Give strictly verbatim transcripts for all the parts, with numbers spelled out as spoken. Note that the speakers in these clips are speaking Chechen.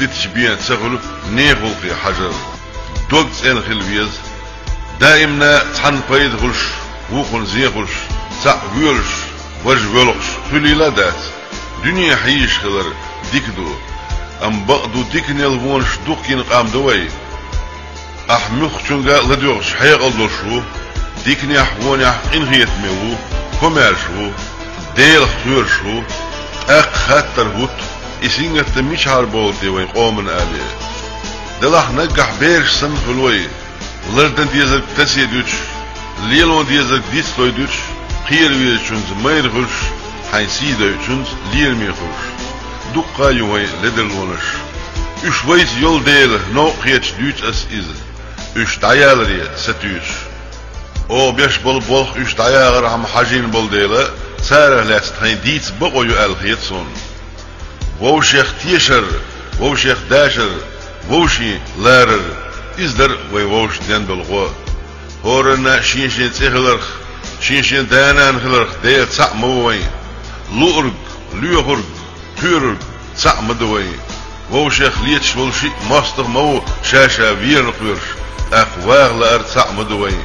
дитача бен ца хуьлу нехан гӀуллакхе хьажар. Дог цӀена хила веза. Даимна цхьанна пайда хуьлуш, вукхунна зен хуьлуш, цхьаъ воьлуш, важа воьлхуш хуьлийла а дац. Дуьне хьийзаш хилар дика ду. Амма бакъду, диканел вонаш дукха йина къам ду вай. Ахь муьлххачуьнга а ладоьгӀуш хьекъал долуш ву, диканехь, вонехь къинхетаме ву, комаьрша ву, Делах кхоьруш ву. ТӀаккха хаттар хӀутту, и сингаттам мичахьара бовлу те вайн къоман, аьлла. Делахь наггахь бераш санна хуьлу вай, лардан дезарг тасе дуьтуш, лело дезарг дицлой дуьтуш, кхера везачуьнца майра хуьлуш, хьайн сий дойучуьнца лераме хуьлуш. Дуккха а ю вайн ледарлонаш. Уьш вайца йолу дела, новкъа хеташ дуьйцу ас иза. Уьш дӀаяларе сатуьйсуш. Оха беш болу болх уьш дӀаяхархьама хьажийна болу дела, царах лаьцна тхайн дийца бакъо ю аьлла хета суна. Вовшех тешар, вовшех дашар, вовшийн ларар, иза дара вайн вовшашна ден долу гӀо. ХӀоранна шен-шен цӀе хиларх, шен-шен да-нана хиларх Дела цхьаъ ма ву вайн. Луург, лоьхург, кхоьрург цхьаъ ма ду вайн. Вовшех леташ волу шиъ мостагӀа ма ву ша-ша верна кхоьруш, тӀаккха ваха лаар цхьаъ ма ду вайн.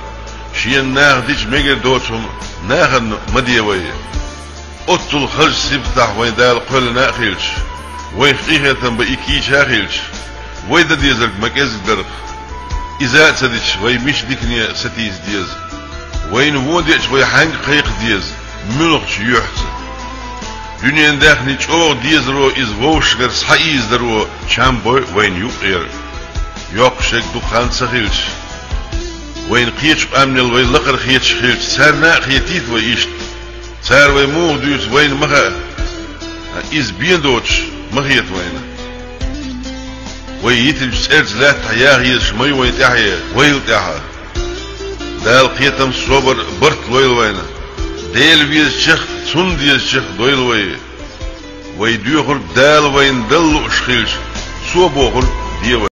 Шена наха дича мегар доцу хӀума нахана ма де вай. Оццул хазачу сибатахь вайн Дала кхоьллина а хилча, вайх къинхетам бан и кийча а хилча, вай дан дезарг ма кӀезиг дарх. Иза а ца дича, вай мича дикане сатийса деза? Вайна вон деача, вай хьаьнга кхайкха деза, муьлхачу юьхьца? Дуьненан даьхни чӀогӀа дезаро, иза вовшашкара схьаийзадаро чам бой вайна юкъера. Йоккхуш ерг дукха хан ца хилча, вайна кхечу къаьмнел вай лакхара хеташ хилча, царна а хетийта вай иштта. Цара вай муха дуьйцу вайна ма хаьа, иза бен доцуш ма хета вайна. Вай йитинчу цӀерца лаьттахь яха езаш ма ю вайн тӀаьхье, вайла тӀаьхьа. Дала кхетам, собар, барт лойла вайна. Дела везачех, Цунна дезачех дойла вай. Вай доьхург Дала вайна дала лууш хилча, Цо бохург де вай.